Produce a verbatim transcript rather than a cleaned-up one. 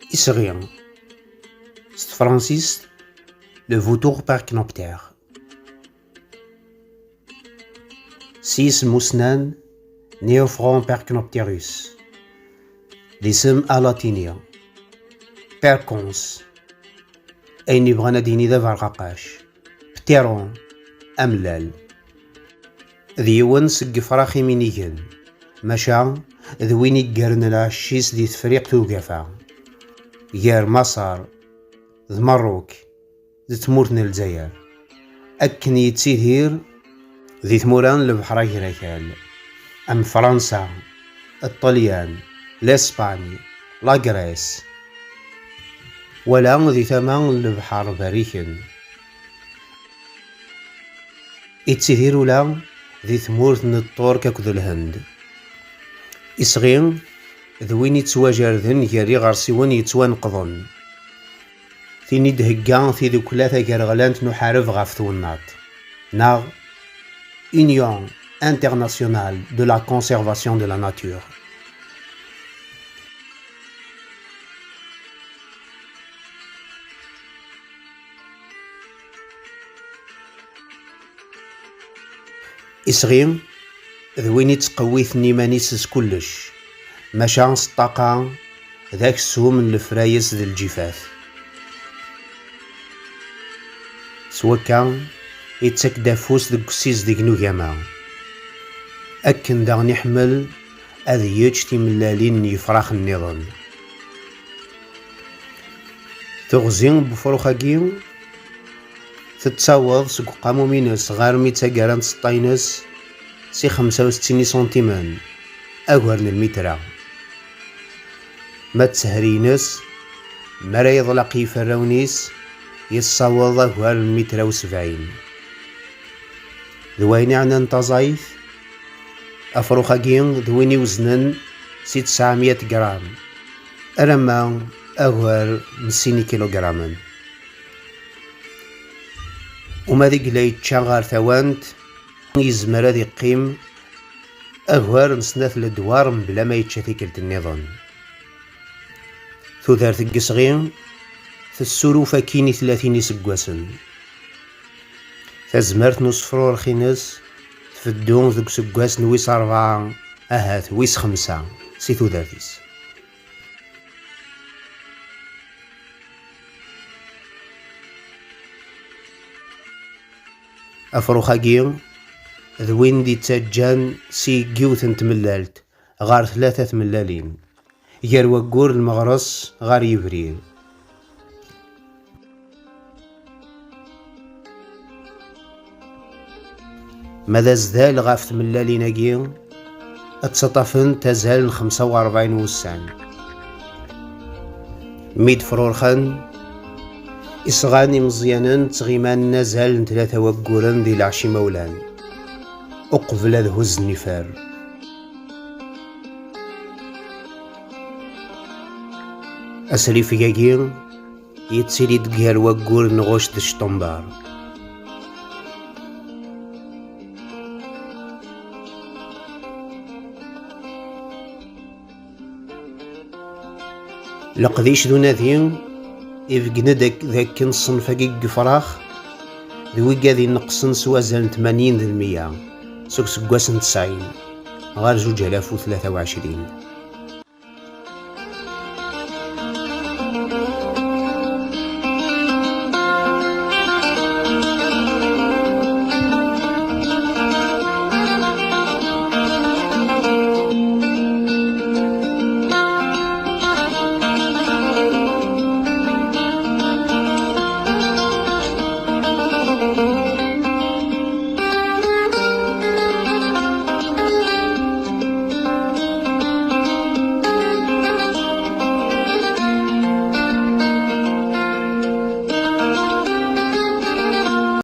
Isɣi, s tefransist, le vautour percnoptère. S yisem ussnan, Neophron percnopterus. D isem alatini. Percons, ayen yebɣan ad d-yini d aberqaqac. Pteron, amellal. D yiwen seg yefrax iminigen, maca d win iggren lɛecc-is di Tefriqt Ugafa, gar Maṣer d Meṛṛuk d tmurt n Lezzayer, akken yettidir di tmura n Lebḥer Agrakal, am Fransa, Ṭṭelyan, Lispany, la Grèce, wala di tama n Lebḥer Berriken. Ittidir ula di tmurt n Ṭṭurk akked Lhend. Isɣi d win yettwajerden gar yiɣersiwen yettwaneqḍen, tin i d-thegga Tidukla Tagerɣlant n Uḥareb ɣef Twennaḍt, neɣ Union Internationale de la Conservation de la Nature. Isɣi d win ittqewwiten iman-is s kullec, maca s ṭṭaqa d aksum n lefrayes d lǧifat. S wakka, ittak-d afus deg usizdeg n ugama, akken daɣen iḥemmel ad yečč timellalin n yefrax nniḍen. Teɣzi n wefrux-agi tettaweḍ seg uqamum-ines ɣer mi d taggara n tseṭṭa-ines si xemsa u settin iṣuntimen, agar n lmitra. Ma d ttehri-ines, mi ara yeḍleq iferrawen-is, yessaweḍ agar n lmitra u sebɛin. D wayen iɛnan taẓayt, afrux-agi d win iweznen si tesɛemya gram, alamma agar n sin ikilugramen. Uma d igla yečča ɣer tawant, yezmer ad iqqim agar n snat ledwar mebla ma yečča tikkelt nniḍen. Tudert n yisɣi tessuruf akkin i tlatin iseggasen. Tazmert n usefrurx-ines tbeddu deg useggas n wis rebɛa, ahat wis xemsa, si tudert-is. Afrux-agi d win d-ittaǧǧan si yiwet n tmellalt ɣer tlata tmellalin, gar waggur n Meɣres ɣer Yebrir. Ma d azdal ɣef tmellalin-agi, ad ttaṭṭafent azal n xemsa u rebɛin wussan. Mi d-frurxen, isɣan imeẓyanen ttɣimanen azal n tlata wagguren di leɛci imawlan, uqbel ad huzzen ifer. Asrifeg-agi yettili-d gar waggur n ɣuct d cṭember. Leqdic d unadi ibeggen-d ak-, d akken ṣṣenf-agi n yefrax d wigad ineqsen s wazal n tmanyin d lmeyya seg useggas n tesɛin ɣer zuǧ alaf u tlata u ɛecrin.